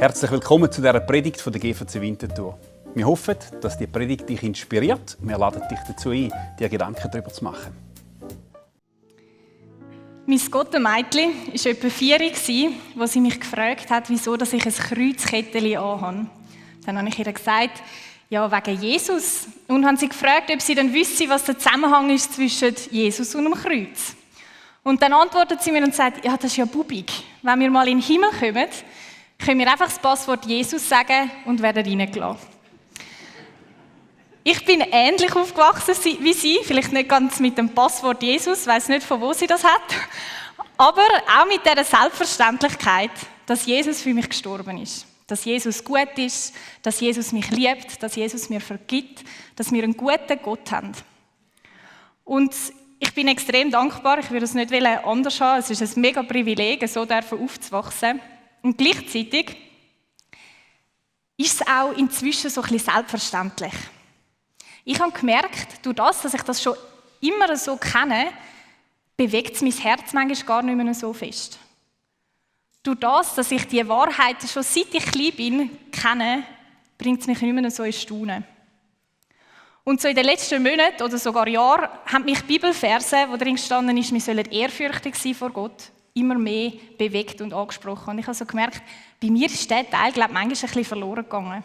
Herzlich willkommen zu dieser Predigt von der GVC Winterthur. Wir hoffen, dass die Predigt dich inspiriert. Wir laden dich dazu ein, dir Gedanken darüber zu machen. Mein Gottemädchen war etwa 4, als sie mich gefragt hat, wieso ich ein Kreuzkettchen anhabe. Dann habe ich ihr gesagt, ja, wegen Jesus. Und habe sie gefragt, ob sie dann wüsste, was der Zusammenhang ist zwischen Jesus und dem Kreuz. Und dann antwortet sie mir und sagt, ja, das ist ja bubig. Wenn wir mal in den Himmel kommen, können wir einfach das Passwort Jesus sagen und werden reingelassen. Ich bin ähnlich aufgewachsen wie sie, vielleicht nicht ganz mit dem Passwort Jesus, ich weiss nicht, von wo sie das hat, aber auch mit dieser Selbstverständlichkeit, dass Jesus für mich gestorben ist. Dass Jesus gut ist, dass Jesus mich liebt, dass Jesus mir vergibt, dass wir einen guten Gott haben. Und ich bin extrem dankbar, ich würde es nicht anders haben, es ist ein mega Privileg, so aufzuwachsen. Und gleichzeitig ist es auch inzwischen so ein bisschen selbstverständlich. Ich habe gemerkt, durch das, dass ich das schon immer so kenne, bewegt es mein Herz manchmal gar nicht mehr so fest. Durch das, dass ich diese Wahrheit schon seit ich klein bin, kenne, bringt es mich nicht mehr so in Staunen. Und so in den letzten Monaten oder sogar Jahren haben mich Bibelverse, wo drin gestanden ist, wir sollen ehrfürchtig sein vor Gott, immer mehr bewegt und angesprochen. Und ich habe so gemerkt, bei mir ist dieser Teil, glaube ich, manchmal ein bisschen verloren gegangen.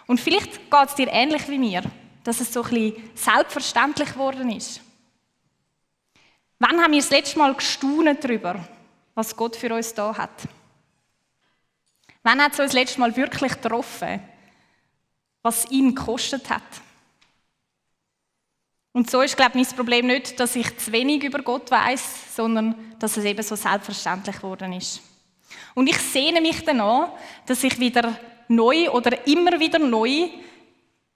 Und vielleicht geht es dir ähnlich wie mir, dass es so ein bisschen selbstverständlich geworden ist. Wann haben wir das letzte Mal gestaunt darüber, was Gott für uns da hat? Wann hat es uns das letzte Mal wirklich getroffen, was ihn gekostet hat? Und so ist, glaube ich, mein Problem nicht, dass ich zu wenig über Gott weiss, sondern dass es eben so selbstverständlich geworden ist. Und ich sehne mich danach, dass ich wieder neu oder immer wieder neu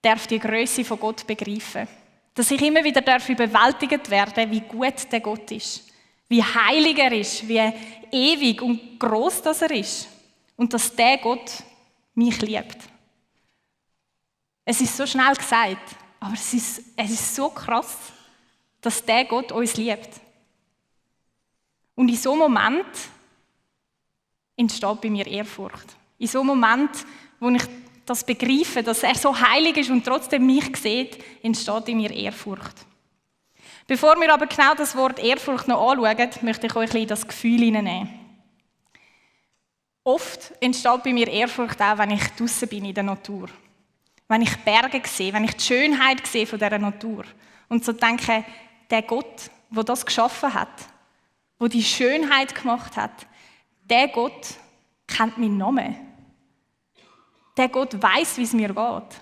die Grösse von Gott begreifen darf. Dass ich immer wieder überwältigt werden, wie gut der Gott ist, wie heilig er ist, wie ewig und gross das er ist und dass der Gott mich liebt. Es ist so schnell gesagt, aber es ist so krass, dass der Gott uns liebt. Und in so einem Moment entsteht bei mir Ehrfurcht. In so einem Moment, wo ich das begreife, dass er so heilig ist und trotzdem mich sieht, entsteht in mir Ehrfurcht. Bevor wir aber genau das Wort Ehrfurcht noch anschauen, möchte ich euch ein bisschen in das Gefühl hineinnehmen. Oft entsteht bei mir Ehrfurcht auch, wenn ich draussen bin in der Natur. Wenn ich Berge sehe, wenn ich die Schönheit sehe von dieser Natur. Und so denke, der Gott, der das geschaffen hat, der die Schönheit gemacht hat, der Gott kennt meinen Namen. Der Gott weiss, wie es mir geht.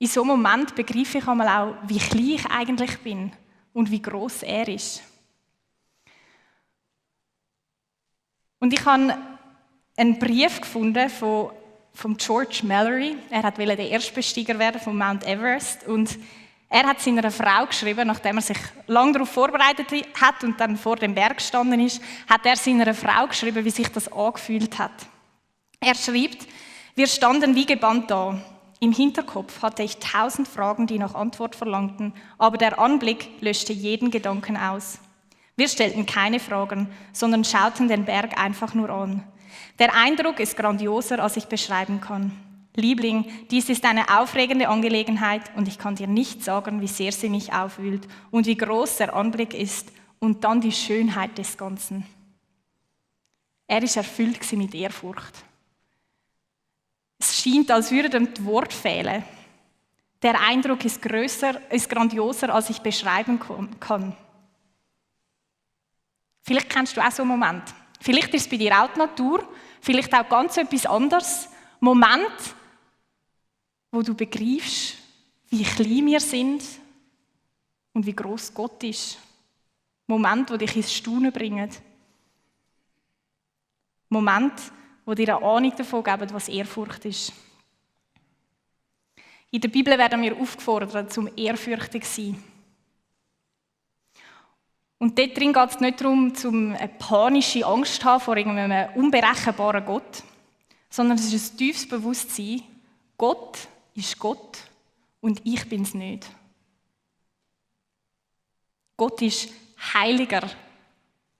In so einem Moment begreife ich einmal auch, wie klein ich eigentlich bin und wie gross er ist. Und ich habe einen Brief gefunden von George Mallory. Er wollte der Erstbesteiger werden von Mount Everest. Und er hat seiner Frau geschrieben, nachdem er sich lange darauf vorbereitet hat und dann vor dem Berg gestanden ist, hat er seiner Frau geschrieben, wie sich das angefühlt hat. Er schreibt, wir standen wie gebannt da. Im Hinterkopf hatte ich 1000 Fragen, die nach Antwort verlangten, aber der Anblick löschte jeden Gedanken aus. Wir stellten keine Fragen, sondern schauten den Berg einfach nur an. Der Eindruck ist grandioser, als ich beschreiben kann. Liebling, dies ist eine aufregende Angelegenheit und ich kann dir nicht sagen, wie sehr sie mich aufwühlt und wie groß der Anblick ist und dann die Schönheit des Ganzen. Er war erfüllt mit Ehrfurcht. Es scheint, als würden ihm die Worte fehlen. Der Eindruck ist grandioser, als ich beschreiben kann. Vielleicht kennst du auch so einen Moment. Vielleicht ist es bei dir auch die Natur, vielleicht auch ganz etwas anderes. Moment, wo du begreifst, wie klein wir sind und wie gross Gott ist. Moment, wo dich ins Staunen bringen. Moment, wo dir eine Ahnung davon geben, was Ehrfurcht ist. In der Bibel werden wir aufgefordert, zum ehrfürchtig zu sein. Und dort drin geht es nicht darum, eine panische Angst zu haben vor irgendeinem unberechenbaren Gott, sondern es ist ein tiefes Bewusstsein, Gott ist Gott und ich bin es nicht. Gott ist heiliger,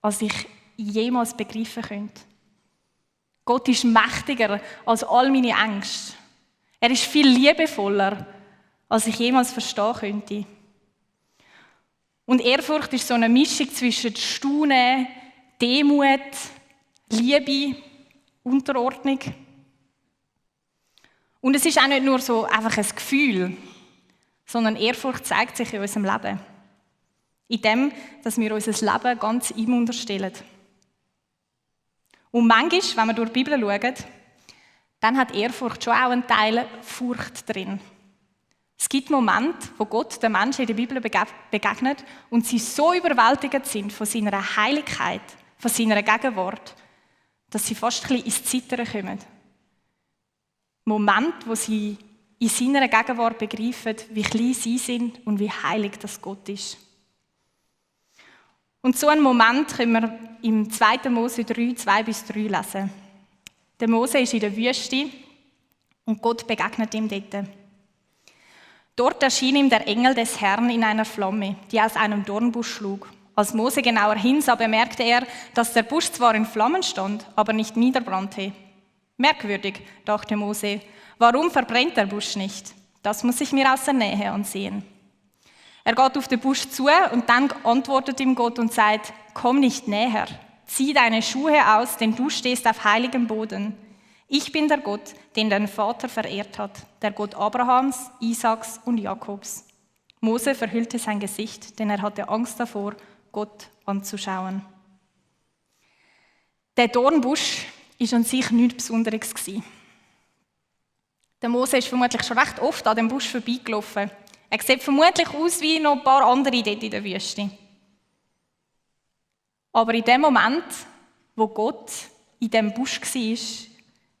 als ich jemals begreifen könnte. Gott ist mächtiger als all meine Ängste. Er ist viel liebevoller, als ich jemals verstehen könnte. Und Ehrfurcht ist so eine Mischung zwischen Staunen, Demut, Liebe, Unterordnung. Und es ist auch nicht nur so einfach ein Gefühl, sondern Ehrfurcht zeigt sich in unserem Leben. In dem, dass wir unser Leben ganz ihm unterstellen. Und manchmal, wenn wir durch die Bibel schauen, dann hat Ehrfurcht schon auch einen Teil Furcht drin. Es gibt Momente, wo Gott den Menschen in der Bibel begegnet und sie so überwältigend sind von seiner Heiligkeit, von seiner Gegenwart, dass sie fast ein bisschen ins Zittern kommen. Momente, wo sie in seiner Gegenwart begreifen, wie klein sie sind und wie heilig das Gott ist. Und so einen Moment können wir im 2. Mose 3, 2-3 lesen. Der Mose ist in der Wüste und Gott begegnet ihm dort. Dort erschien ihm der Engel des Herrn in einer Flamme, die aus einem Dornbusch schlug. Als Mose genauer hinsah, bemerkte er, dass der Busch zwar in Flammen stand, aber nicht niederbrannte. Merkwürdig, dachte Mose, warum verbrennt der Busch nicht? Das muss ich mir aus der Nähe ansehen. Er geht auf den Busch zu und dann antwortet ihm Gott und sagt, komm nicht näher, zieh deine Schuhe aus, denn du stehst auf heiligem Boden. Ich bin der Gott, den dein Vater verehrt hat, der Gott Abrahams, Isaaks und Jakobs. Mose verhüllte sein Gesicht, denn er hatte Angst davor, Gott anzuschauen. Der Dornbusch war an sich nichts Besonderes. Der Mose ist vermutlich schon recht oft an dem Busch vorbeigelaufen. Er sieht vermutlich aus wie noch ein paar andere dort in der Wüste. Aber in dem Moment, wo Gott in dem Busch war,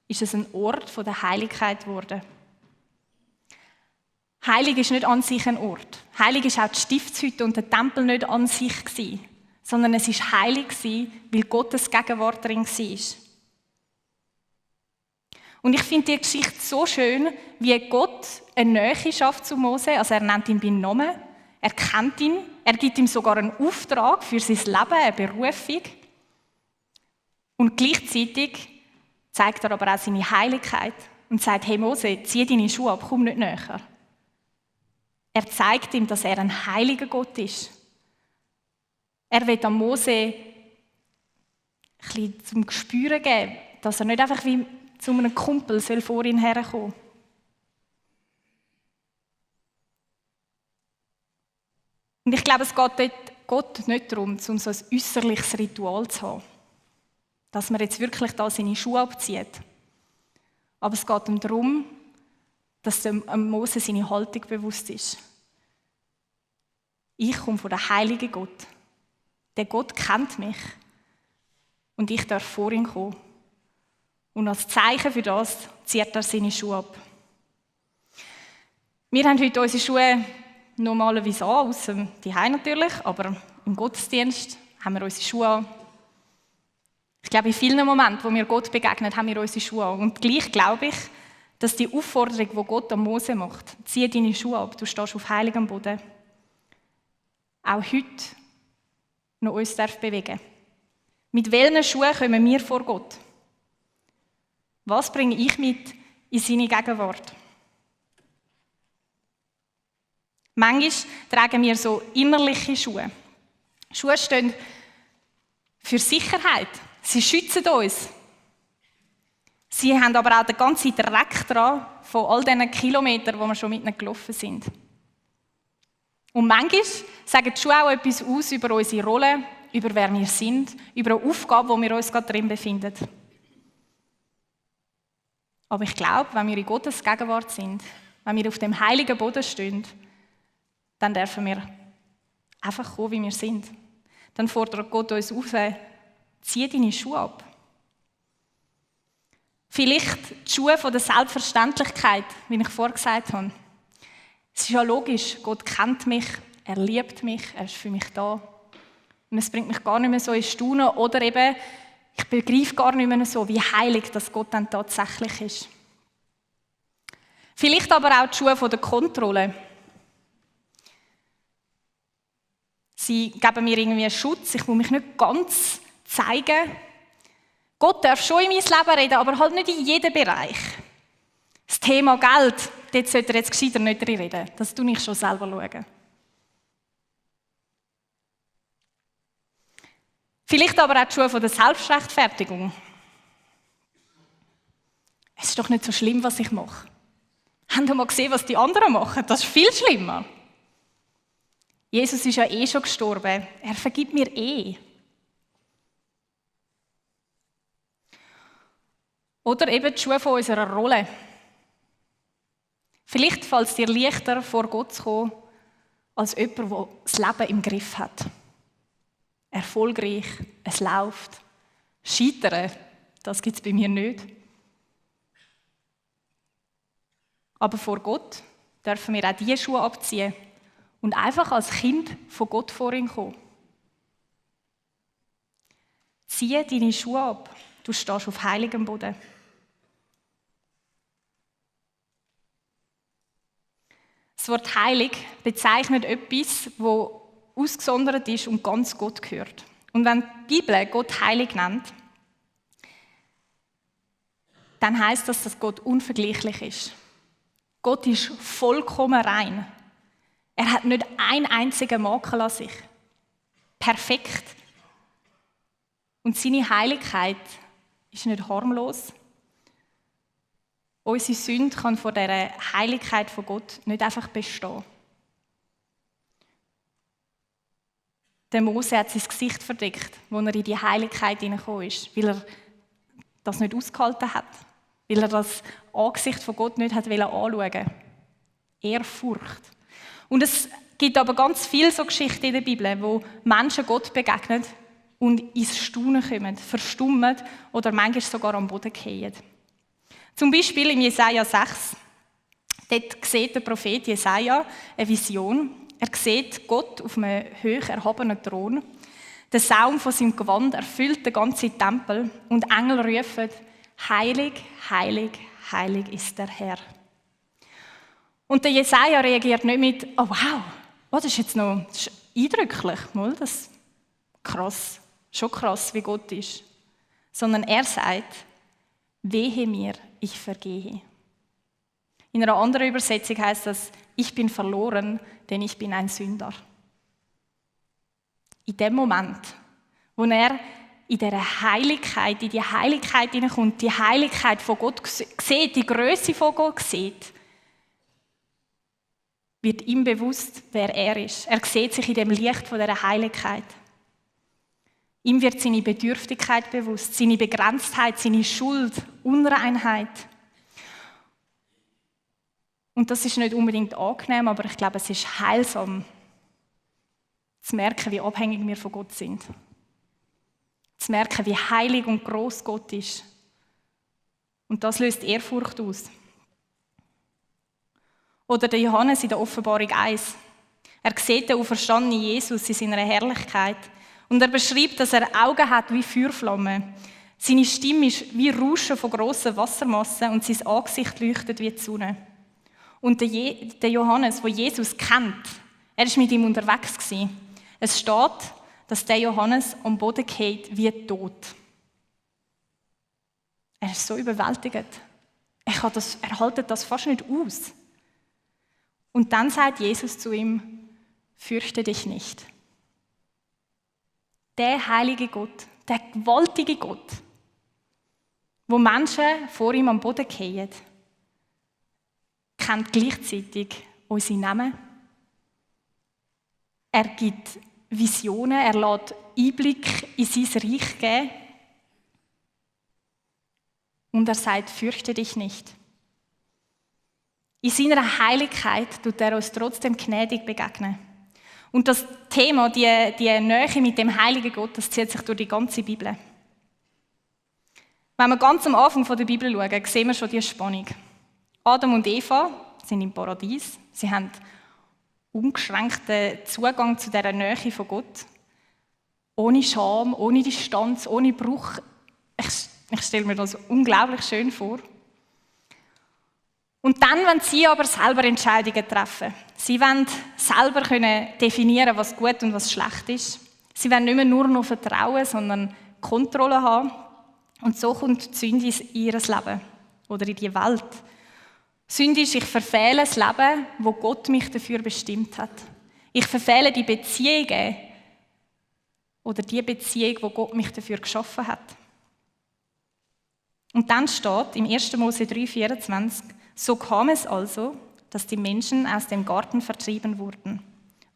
ist es ein Ort der Heiligkeit geworden. Heilig ist nicht an sich ein Ort. Heilig ist auch die Stiftshütte und der Tempel nicht an sich gewesen, sondern es ist heilig gewesen, weil Gottes Gegenwart drin war. Und ich finde die Geschichte so schön, wie Gott eine Nähe schafft zu Mose. Also er nennt ihn beim Namen, er kennt ihn, er gibt ihm sogar einen Auftrag für sein Leben, eine Berufung. Und gleichzeitig zeigt er aber auch seine Heiligkeit und sagt, hey Mose, zieh deine Schuhe ab, komm nicht näher. Er zeigt ihm, dass er ein heiliger Gott ist. Er will am Mose ein bisschen zum Gespüren geben, dass er nicht einfach wie zu einem Kumpel vor ihn herkommen soll. Und ich glaube, es geht Gott nicht darum, um so ein äußerliches Ritual zu haben. Dass man jetzt wirklich da seine Schuhe abzieht. Aber es geht ihm darum, dass dem Mose seine Haltung bewusst ist. Ich komme von der heiligen Gott. Der Gott kennt mich. Und ich darf vor ihn kommen. Und als Zeichen für das zieht er seine Schuhe ab. Wir haben heute unsere Schuhe normalerweise an, ausser die Hause natürlich, aber im Gottesdienst haben wir unsere Schuhe an. Ich glaube, in vielen Momenten, wo wir Gott begegnen, haben wir unsere Schuhe an. Und gleich glaube ich, dass die Aufforderung, die Gott an Mose macht, zieh deine Schuhe ab, du stehst auf heiligem Boden, auch heute noch uns bewegen darf. Mit welchen Schuhen kommen wir vor Gott? Was bringe ich mit in seine Gegenwart? Manchmal tragen wir so innerliche Schuhe. Schuhe stehen für Sicherheit. Sie schützen uns. Sie haben aber auch den ganzen Dreck dran von all diesen Kilometern, wo wir schon mit ihnen gelaufen sind. Und manchmal sagen die Schuhe auch etwas aus über unsere Rolle, über wer wir sind, über eine Aufgabe, wo wir uns gerade drin befinden. Aber ich glaube, wenn wir in Gottes Gegenwart sind, wenn wir auf dem heiligen Boden stehen, dann dürfen wir einfach kommen, wie wir sind. Dann fordert Gott uns auf, zieh deine Schuhe ab. Vielleicht die Schuhe von der Selbstverständlichkeit, wie ich vorher gesagt habe. Es ist ja logisch, Gott kennt mich, er liebt mich, er ist für mich da. Und es bringt mich gar nicht mehr so in Staunen oder eben, ich begreife gar nicht mehr so, wie heilig das Gott dann tatsächlich ist. Vielleicht aber auch die Schuhe von der Kontrolle. Sie geben mir irgendwie einen Schutz, ich muss mich nicht ganz zeigen. Gott darf schon in mein Leben reden, aber halt nicht in jedem Bereich. Das Thema Geld, dort sollte er jetzt gescheiter nicht drin reden. Das tue ich schon selber schauen. Vielleicht aber auch die Schuhe von der Selbstrechtfertigung. Es ist doch nicht so schlimm, was ich mache. Habt ihr mal gesehen, was die anderen machen? Das ist viel schlimmer. Jesus ist ja eh schon gestorben. Er vergibt mir eh. Oder eben die Schuhe von unserer Rolle. Vielleicht fällt es dir leichter, vor Gott zu kommen, als jemand, der das Leben im Griff hat. Erfolgreich, es läuft. Scheitern, das gibt es bei mir nicht. Aber vor Gott dürfen wir auch diese Schuhe abziehen und einfach als Kind von Gott vor ihn kommen. Ziehe deine Schuhe ab, du stehst auf heiligem Boden. Das Wort heilig bezeichnet etwas, das ausgesondert ist und ganz Gott gehört. Und wenn die Bibel Gott heilig nennt, dann heisst das, dass Gott unvergleichlich ist. Gott ist vollkommen rein. Er hat nicht einen einzigen Makel an sich. Perfekt. Und seine Heiligkeit ist nicht harmlos. Unsere Sünde kann vor dieser Heiligkeit von Gott nicht einfach bestehen. Der Mose hat sein Gesicht verdeckt, als er in die Heiligkeit hineingekommen ist, weil er das nicht ausgehalten hat, weil er das Angesicht von Gott nicht anschauen wollte. Ehrfurcht. Und es gibt aber ganz viele so Geschichten in der Bibel, wo Menschen Gott begegnen und ins Staunen kommen, verstummen oder manchmal sogar am Boden fallen. Zum Beispiel in Jesaja 6. Dort sieht der Prophet Jesaja eine Vision. Er sieht Gott auf einem hoch erhabenen Thron. Der Saum von seinem Gewand erfüllt den ganzen Tempel und Engel rufen: Heilig, heilig, heilig ist der Herr. Und der Jesaja reagiert nicht mit: Oh wow, das ist jetzt noch das ist eindrücklich, das ist krass, schon krass, wie Gott ist. Sondern er sagt: Wehe mir, ich vergehe. In einer anderen Übersetzung heißt das: Ich bin verloren, denn ich bin ein Sünder. In dem Moment, wo er in dieser Heiligkeit, in die Heiligkeit hineinkommt, die Heiligkeit von Gott sieht, die Größe von Gott sieht, wird ihm bewusst, wer er ist. Er sieht sich in dem Licht von dieser Heiligkeit. Ihm wird seine Bedürftigkeit bewusst, seine Begrenztheit, seine Schuld, Unreinheit. Und das ist nicht unbedingt angenehm, aber ich glaube, es ist heilsam, zu merken, wie abhängig wir von Gott sind. Zu merken, wie heilig und gross Gott ist. Und das löst Ehrfurcht aus. Oder der Johannes in der Offenbarung 1. Er sieht den auferstandenen Jesus in seiner Herrlichkeit. Und er beschreibt, dass er Augen hat wie Feuerflammen. Seine Stimme ist wie Rauschen von grossen Wassermassen und sein Angesicht leuchtet wie die Sonne. Und der Johannes, der Jesus kennt, er war mit ihm unterwegs gewesen. Es steht, dass der Johannes am Boden fällt wie tot. Er ist so überwältigt. Er hält das fast nicht aus. Und dann sagt Jesus zu ihm: Fürchte dich nicht. Der heilige Gott, der gewaltige Gott, wo Menschen vor ihm am Boden fallen, kennt gleichzeitig unsere Namen. Er gibt Visionen, er lässt Einblick in sein Reich geben. Und er sagt: Fürchte dich nicht. In seiner Heiligkeit tut er uns trotzdem gnädig begegnen. Und das Thema, die Nähe mit dem heiligen Gott, das zieht sich durch die ganze Bibel. Wenn wir ganz am Anfang der Bibel schauen, sehen wir schon die Spannung. Adam und Eva sind im Paradies. Sie haben ungeschränkten Zugang zu dieser Nähe von Gott. Ohne Scham, ohne Distanz, ohne Bruch. Ich stelle mir das unglaublich schön vor. Und dann wollen sie aber selber Entscheidungen treffen. Sie wollen selber definieren, was gut und was schlecht ist. Sie wollen nicht mehr nur noch vertrauen, sondern Kontrolle haben. Und so kommt die Sünde in ihr Leben oder in die Welt. Sünde ist, ich verfehle das Leben, wo Gott mich dafür bestimmt hat. Ich verfehle die Beziehungen oder die Beziehung, wo Gott mich dafür geschaffen hat. Und dann steht im 1. Mose 3,24: So kam es also, dass die Menschen aus dem Garten vertrieben wurden.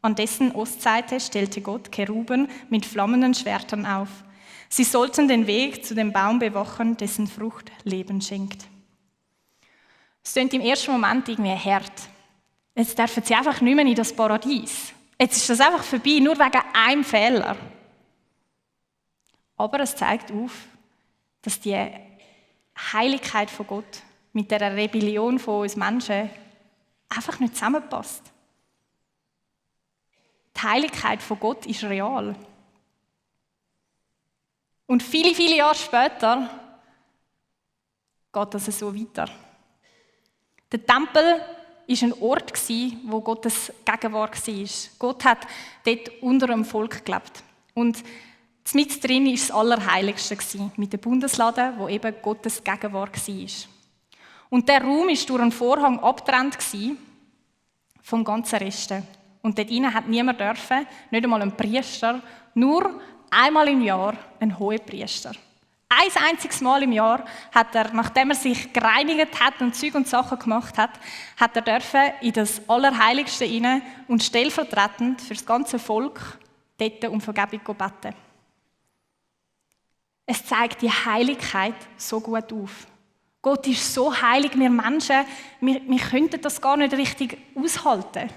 An dessen Ostseite stellte Gott Keruben mit flammenden Schwertern auf. Sie sollten den Weg zu dem Baum bewachen, dessen Frucht Leben schenkt. Es klingt im ersten Moment irgendwie hart. Jetzt dürfen sie einfach nicht mehr in das Paradies. Jetzt ist das einfach vorbei, nur wegen einem Fehler. Aber es zeigt auf, dass die Heiligkeit von Gott mit der Rebellion von uns Menschen einfach nicht zusammenpasst. Die Heiligkeit von Gott ist real. Und viele, viele Jahre später geht das so weiter. Der Tempel war ein Ort, wo Gottes Gegenwart war. Gott hat dort unter dem Volk gelebt. Und mit drin war das Allerheiligste, mit dem Bundesladen, wo eben Gottes Gegenwart war. Und der Raum war durch einen Vorhang abgetrennt vom ganzen Rest. Und dort hinein hat niemand dürfen, nicht einmal ein Priester, nur einmal im Jahr ein Hohepriester. Ein einziges Mal im Jahr hat er, nachdem er sich gereinigt hat und Zeug und Sachen gemacht hat, hat er dürfen in das Allerheiligste hinein und stellvertretend für das ganze Volk dort um Vergebung beten. Es zeigt die Heiligkeit so gut auf. Gott ist so heilig, wir Menschen, wir könnten das gar nicht richtig aushalten.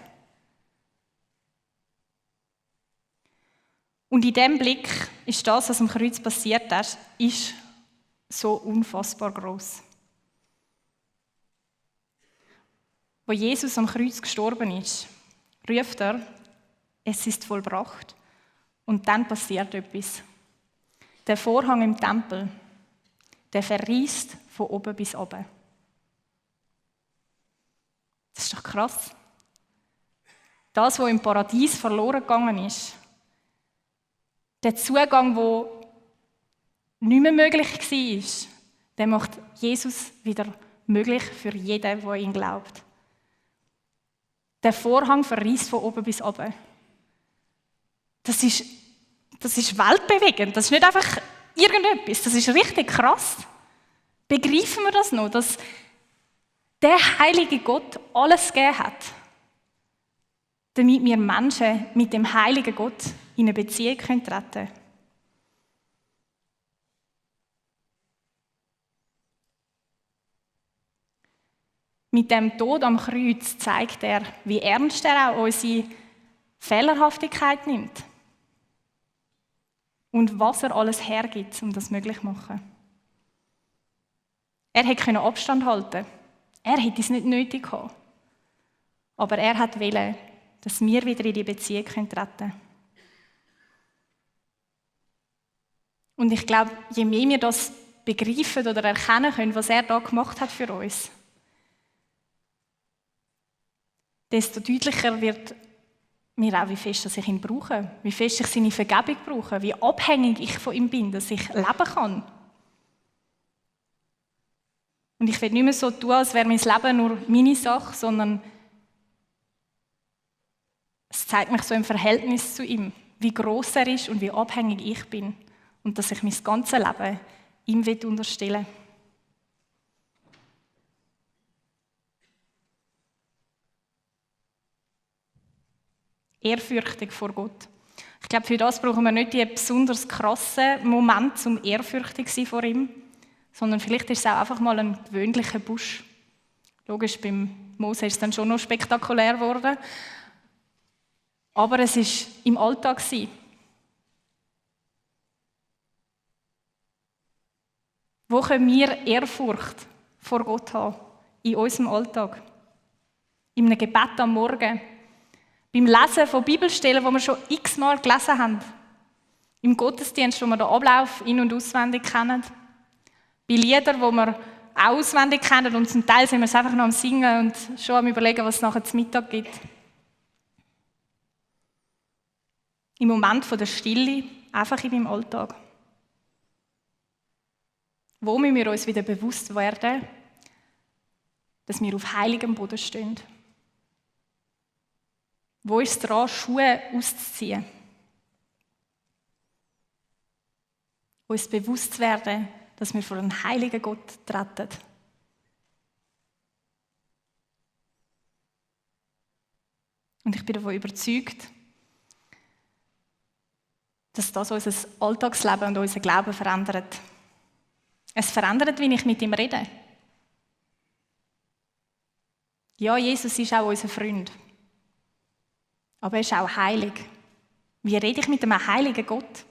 Und in diesem Blick ist das, was am Kreuz passiert ist so unfassbar groß. Wo Jesus am Kreuz gestorben ist, ruft er, es ist vollbracht. Und dann passiert etwas. Der Vorhang im Tempel, der verriest von oben bis oben. Das ist doch krass. Das, was im Paradies verloren gegangen ist, der Zugang, der nicht mehr möglich war, der macht Jesus wieder möglich für jeden, der an ihn glaubt. Der Vorhang verriest von oben bis oben. Das ist weltbewegend. Das ist nicht einfach irgendetwas. Das ist richtig krass. Begreifen wir das noch, dass der heilige Gott alles gegeben hat, damit wir Menschen mit dem heiligen Gott in eine Beziehung treten können? Mit dem Tod am Kreuz zeigt er, wie ernst er auch unsere Fehlerhaftigkeit nimmt. Und was er alles hergibt, um das möglich zu machen. Er hätte Abstand halten können. Er hätte es nicht nötig gehabt. Aber er wollte, dass wir wieder in die Beziehung treten können. Und ich glaube, je mehr wir das begreifen oder erkennen können, was er da gemacht hat für uns, desto deutlicher wird mir auch, wie fest ich ihn brauche, wie fest ich seine Vergebung brauche, wie abhängig ich von ihm bin, dass ich leben kann. Und ich will nicht mehr so tun, als wäre mein Leben nur meine Sache, sondern es zeigt mich so im Verhältnis zu ihm, wie gross er ist und wie abhängig ich bin. Und dass ich mein ganzes Leben ihm unterstellen will. Ehrfürchtig vor Gott. Ich glaube, für das brauchen wir nicht die besonders krassen Momente, um ehrfürchtig zu sein vor ihm, sondern vielleicht ist es auch einfach mal ein gewöhnlicher Busch. Logisch, beim Mose ist es dann schon noch spektakulär geworden. Aber es war im Alltag. Wo können wir Ehrfurcht vor Gott haben? In unserem Alltag. In einem Gebet am Morgen. Beim Lesen von Bibelstellen, die wir schon x-mal gelesen haben. Im Gottesdienst, wo wir den Ablauf in- und auswendig kennen. Bei Liedern, die wir auch auswendig kennen und zum Teil sind wir es einfach noch am Singen und schon am Überlegen, was es nachher zum Mittag gibt. Im Moment der Stille, einfach in meinem Alltag. Wo müssen wir uns wieder bewusst werden, dass wir auf heiligem Boden stehen? Wo ist es dran, Schuhe auszuziehen? Uns bewusst zu werden, dass wir vor einen heiligen Gott treten. Und ich bin davon überzeugt, dass das unser Alltagsleben und unser Glauben verändert. Es verändert, wie ich mit ihm rede. Ja, Jesus ist auch unser Freund. Aber er ist auch heilig. Wie rede ich mit einem heiligen Gott?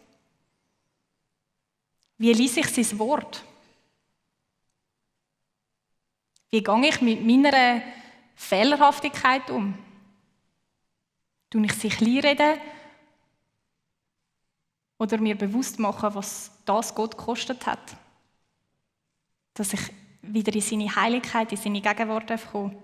Wie lese ich sein Wort? Wie gehe ich mit meiner Fehlerhaftigkeit um? Tue ich sie klein reden? Oder mir bewusst machen, was das Gott gekostet hat? Dass ich wieder in seine Heiligkeit, in seine Gegenwart komme.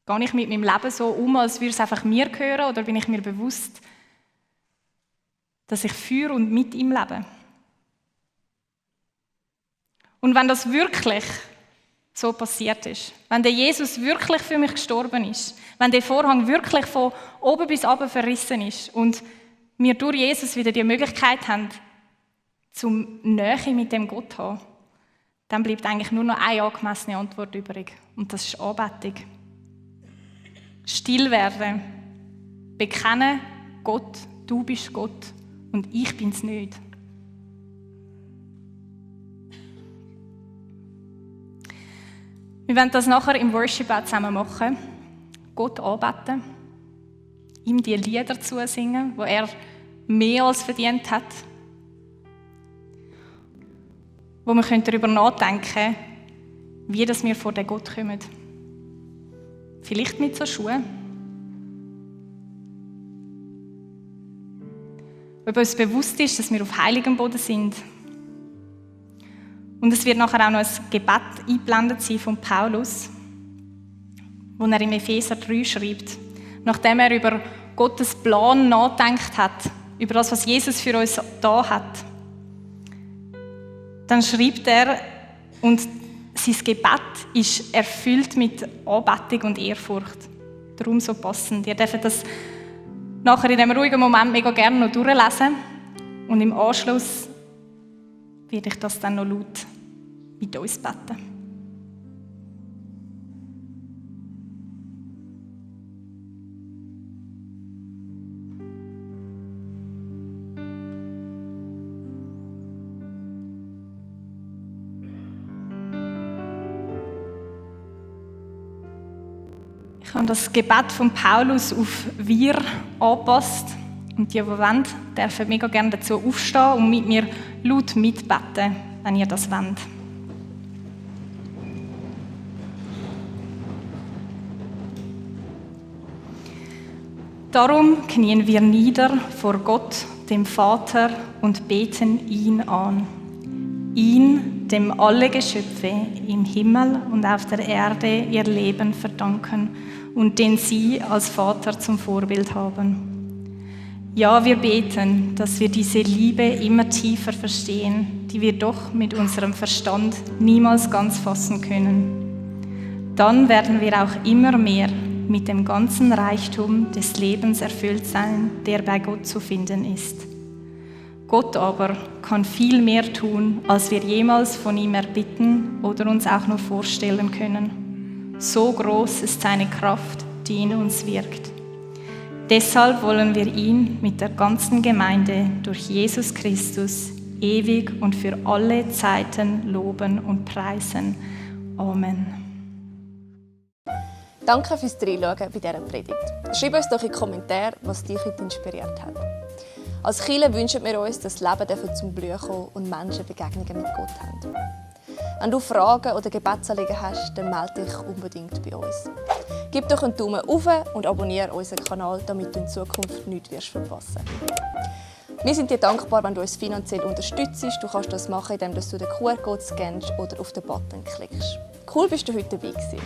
Gehe ich mit meinem Leben so um, als würde es einfach mir gehören, oder bin ich mir bewusst, dass ich für und mit ihm lebe? Und wenn das wirklich so passiert ist, wenn der Jesus wirklich für mich gestorben ist, wenn der Vorhang wirklich von oben bis unten verrissen ist und wir durch Jesus wieder die Möglichkeit haben, zum Nähe mit dem Gott zu haben, dann bleibt eigentlich nur noch eine angemessene Antwort übrig. Und das ist Anbetung. Still werden. Bekennen, Gott, du bist Gott und ich bin's nicht. Wir werden das nachher im Worship auch zusammen machen. Gott anbeten, ihm die Lieder zusingen, die er mehr als verdient hat. Wo wir darüber nachdenken können, wie wir vor den Gott kommen. Vielleicht mit so Schuhen. Ob uns bewusst ist, dass wir auf heiligem Boden sind. Und es wird nachher auch noch ein Gebet eingeblendet sein von Paulus, wo er im Epheser 3 schreibt, nachdem er über Gottes Plan nachgedacht hat, über das, was Jesus für uns da hat. Dann schreibt er, und sein Gebet ist erfüllt mit Anbetung und Ehrfurcht. Darum so passend. Ihr dürft das nachher in diesem ruhigen Moment mega gerne noch durchlesen. Und im Anschluss werde ich das dann noch laut mit uns beten. Ich habe das Gebet von Paulus auf wir angepasst. Und die wollen, dürfen mega gerne dazu aufstehen und mit mir laut mitbeten, wenn ihr das wollt. Darum knien wir nieder vor Gott, dem Vater, und beten ihn an. Ihn, dem alle Geschöpfe im Himmel und auf der Erde ihr Leben verdanken und den sie als Vater zum Vorbild haben. Ja, wir beten, dass wir diese Liebe immer tiefer verstehen, die wir doch mit unserem Verstand niemals ganz fassen können. Dann werden wir auch immer mehr mit dem ganzen Reichtum des Lebens erfüllt sein, der bei Gott zu finden ist. Gott aber kann viel mehr tun, als wir jemals von ihm erbitten oder uns auch nur vorstellen können. So groß ist seine Kraft, die in uns wirkt. Deshalb wollen wir ihn mit der ganzen Gemeinde durch Jesus Christus ewig und für alle Zeiten loben und preisen. Amen. Danke fürs Reinschauen bei dieser Predigt. Schreib uns doch in die Kommentare, was dich heute inspiriert hat. Als Kirche wünschen wir uns, dass das Leben zum Blühen kommen und Menschen Begegnungen mit Gott haben. Wenn du Fragen oder Gebetsanliegen hast, dann melde dich unbedingt bei uns. Gib doch einen Daumen hoch und abonniere unseren Kanal, damit du in Zukunft nichts verpassen wirst. Wir sind dir dankbar, wenn du uns finanziell unterstützt. Du kannst das machen, indem du den QR-Code scannst oder auf den Button klickst. Cool, bist du heute dabei gewesen.